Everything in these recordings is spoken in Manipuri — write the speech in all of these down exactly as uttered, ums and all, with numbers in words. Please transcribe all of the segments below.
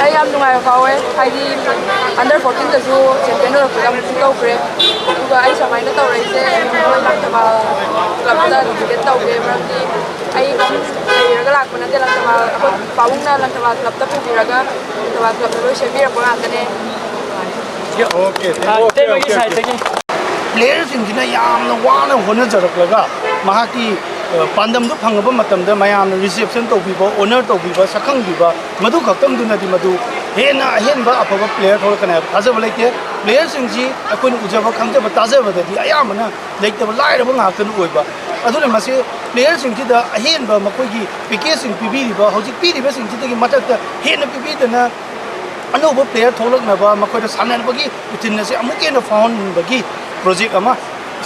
ꯑꯩ ꯌꯥꯝ ꯅꯨꯡꯉꯥꯏꯕ ꯐꯥꯎꯋꯦ, ꯍꯥꯏꯗꯤ ꯑꯟꯗꯔ ꯐꯣꯔꯇꯤꯟꯗꯁꯨ ꯆꯦꯝꯄꯤꯌꯟ ꯑꯣꯏꯔꯛꯄꯗ ꯑꯃꯨꯛꯁꯨ ꯇꯧꯈ꯭ꯔꯦ꯫ ꯑꯗꯨꯒ ꯑꯩ ꯁꯨꯃꯥꯏꯅ ꯇꯧꯔꯛꯏꯁꯦ ꯃꯣꯏ ꯂꯥꯡꯊꯕꯥꯜ ꯀ꯭ꯂꯕꯇ ꯗꯤꯗꯤꯀꯦꯠ ꯇꯧꯒꯦ, ꯃꯔꯝꯗꯤ ꯑꯩ ꯑꯗꯨꯝ ꯂꯩꯔꯒ ꯂꯥꯛꯄ ꯅꯠꯇꯦ꯫ ꯂꯥꯡꯊꯕꯥꯜ ꯑꯩꯈꯣꯏ ꯄꯥꯕꯨꯡꯅ ꯂꯥꯡꯊꯕꯥꯜ ꯀ꯭ꯂꯕꯇ ꯄꯨꯕꯤꯔꯒ ꯂꯥꯡꯊꯕꯥꯜ ꯀ꯭ꯂꯕꯅ ꯂꯣꯏ ꯁꯦꯝꯕꯤꯔꯛꯄ ꯉꯥꯛꯇꯅꯦ꯫ Okay, okay, okay. ꯄ꯭ꯂꯦꯌꯔꯁꯤꯡꯁꯤꯅ ꯌꯥꯝꯅ ꯋꯥꯅ ꯍꯣꯠꯅꯖꯔꯛꯂꯒ ꯃꯍꯥꯛꯀꯤ ꯑ, ꯄꯥꯟꯗꯝꯗꯨ ꯐꯪꯉꯕ ꯃꯇꯝꯗ ꯃꯌꯥꯝꯅ ꯔꯤꯁꯦꯞꯁꯟ ꯇꯧꯕꯤꯕ, ꯑꯣꯅꯔ ꯇꯧꯕꯤꯕ, ꯁꯛꯈꯪꯕꯤꯕ, ꯃꯗꯨ ꯈꯛꯇꯪꯗꯨꯅꯗꯤ ꯃꯗꯨ ꯍꯦꯟꯅ ꯑꯍꯦꯟꯕ ꯑꯐꯕ ꯄ꯭ꯂꯦꯌꯔ ꯊꯣꯛꯂꯛꯀꯅꯤ ꯍꯥꯏꯕ ꯊꯥꯖꯕ ꯂꯩꯇꯦ꯫ ꯄ꯭ꯂꯦꯌꯔꯁꯤꯡꯁꯤ ꯑꯩꯈꯣꯏꯅ ꯎꯖꯕ ꯈꯪꯖꯕ ꯇꯥꯖꯕꯗꯗꯤ ꯑꯌꯥꯝꯕꯅ ꯂꯩꯇꯕ ꯂꯥꯏꯔꯕ ꯉꯥꯛꯇꯅ ꯑꯣꯏꯕ꯫ ꯑꯗꯨꯅ ꯃꯁꯤ ꯄ꯭ꯂꯦꯌꯔꯁꯤꯡꯁꯤꯗ ꯑꯍꯦꯟꯕ ꯃꯈꯣꯏꯒꯤ ꯄꯦꯀꯦꯖꯁꯤꯡ ꯄꯤꯕꯤꯔꯤꯕ, ꯍꯧꯖꯤꯛ ꯄꯤꯔꯤꯕꯁꯤꯡꯁꯤꯗꯒꯤ ꯃꯊꯛꯇ ꯍꯦꯟꯅ ꯄꯤꯕꯤꯗꯅ ꯑꯅꯧꯕ ꯄ꯭ꯂꯦꯌꯔ ꯊꯣꯛꯂꯛꯅꯕ, ꯃꯈꯣꯏꯗ ꯁꯥꯟꯅꯅꯕꯒꯤ ꯔꯨꯇꯤꯟ ꯑꯁꯤ ꯑꯃꯨꯛꯀ ꯍꯦꯟꯅ ꯐꯥꯎꯍꯟꯕꯒꯤ ꯄ꯭ꯔꯣꯖꯦꯛ ꯑꯃ,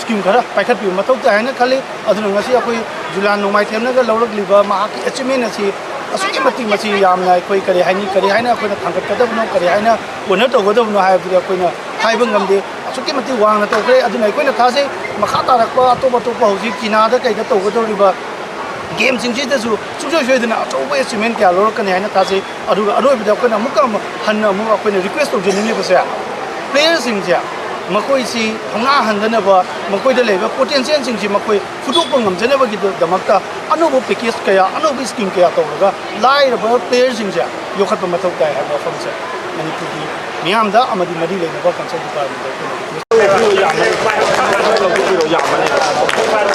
ꯁ꯭ꯀꯤꯝ ꯈꯔ ꯄꯥꯏꯈꯠꯄꯤꯕ ꯃꯊꯧ ꯇꯥꯏ ꯍꯥꯏꯅ ꯈꯜꯂꯤ꯫ ꯑꯗꯨꯅ ꯉꯁꯤ ꯑꯩꯈꯣꯏ ꯖꯨꯂꯥꯟ ꯅꯣꯡꯃꯥꯏꯊꯦꯝꯅꯒ ꯂꯧꯔꯛꯂꯤꯕ ꯃꯍꯥꯛꯀꯤ ꯑꯦꯆꯤꯞꯃꯦꯟ ꯑꯁꯤ ꯑꯁꯨꯛꯀꯤ ꯃꯇꯤꯛ ꯃꯁꯤ ꯌꯥꯝꯅ ꯑꯩꯈꯣꯏ ꯀꯔꯤ ꯍꯥꯏꯅꯤ, ꯀꯔꯤ ꯍꯥꯏꯅ ꯑꯩꯈꯣꯏꯅ ꯊꯥꯡꯒꯠꯀꯗꯕꯅꯣ, ꯀꯔꯤ ꯍꯥꯏꯅ ꯑꯣꯅꯔ ꯇꯧꯒꯗꯕꯅꯣ ꯍꯥꯏꯕꯗꯨꯗꯤ ꯑꯩꯈꯣꯏꯅ ꯍꯥꯏꯕ ꯉꯝꯗꯦ꯫ ꯑꯁꯨꯛꯀꯤ ꯃꯇꯤꯛ ꯋꯥꯡꯅ ꯇꯧꯈ꯭ꯔꯦ꯫ ꯑꯗꯨꯅ ꯑꯩꯈꯣꯏꯅ ꯊꯥꯖꯩ ꯃꯈꯥ ꯇꯥꯔꯛꯄ ꯑꯇꯣꯞ ꯑꯇꯣꯞꯄ ꯍꯧꯖꯤꯛ ꯆꯤꯅꯥꯗ ꯀꯩꯗ ꯇꯧꯒꯗꯧꯔꯤꯕ ꯒꯦꯝꯁꯤꯡꯁꯤꯗꯁꯨ ꯁꯨꯡꯁꯣꯏ ꯁꯣꯏꯗꯅ ꯑꯆꯧꯕ ꯑꯦꯆꯤꯞꯃꯦꯟ ꯀꯌꯥ ꯂꯧꯔꯛꯀꯅꯤ ꯍꯥꯏꯅ ꯊꯥꯖꯩ꯫ ꯑꯗꯨꯒ ꯑꯔꯣꯏꯕꯗ ꯑꯩꯈꯣꯏꯅ ꯑꯃꯨꯛꯀ ꯑꯃꯨꯛ ꯍꯟꯅ ꯑꯃꯨꯛ ꯑꯩꯈꯣꯏꯅ ꯔꯤꯀ꯭ꯋꯦꯁ ꯇꯧꯖꯅꯤꯡꯂꯤꯕꯁꯦ, ꯄ꯭ꯂꯦꯌꯔꯁꯤꯡꯁꯦ ꯃꯈꯣꯏꯁꯤ ꯊꯧꯅꯥ ꯍꯟꯗꯅꯕ, ꯃꯈꯣꯏꯗ ꯂꯩꯔꯤꯕ ꯄꯣꯇꯦꯟꯁꯤꯌꯦꯜꯁꯤꯡꯁꯤ ꯃꯈꯣꯏ ꯐꯨꯗꯣꯛꯄ ꯉꯝꯖꯅꯕꯒꯤꯗꯃꯛꯇ ꯑꯅꯧꯕ ꯄꯦꯀꯦꯖ ꯀꯌꯥ, ꯑꯅꯧꯕ ꯁ꯭ꯀꯤꯝ ꯀꯌꯥ ꯇꯧꯔꯒ ꯂꯥꯏꯔꯕ ꯄ꯭ꯂꯦꯌꯔꯁꯤꯡꯁꯦ ꯌꯣꯛꯈꯠꯄ ꯃꯊꯧ ꯇꯥꯏ ꯍꯥꯏꯕ ꯋꯥꯐꯝꯁꯦ ꯃꯅꯤꯄꯨꯔꯒꯤ ꯃꯤꯌꯥꯝꯗ ꯑꯃꯗꯤ ꯃꯔꯤ ꯂꯩꯅꯕ ꯀꯟꯁꯔꯟ ꯗꯤꯄꯥꯔꯠꯃꯦꯟꯗ ꯑꯩꯈꯣꯏꯅ ꯔꯤꯀ꯭ꯋꯦꯁ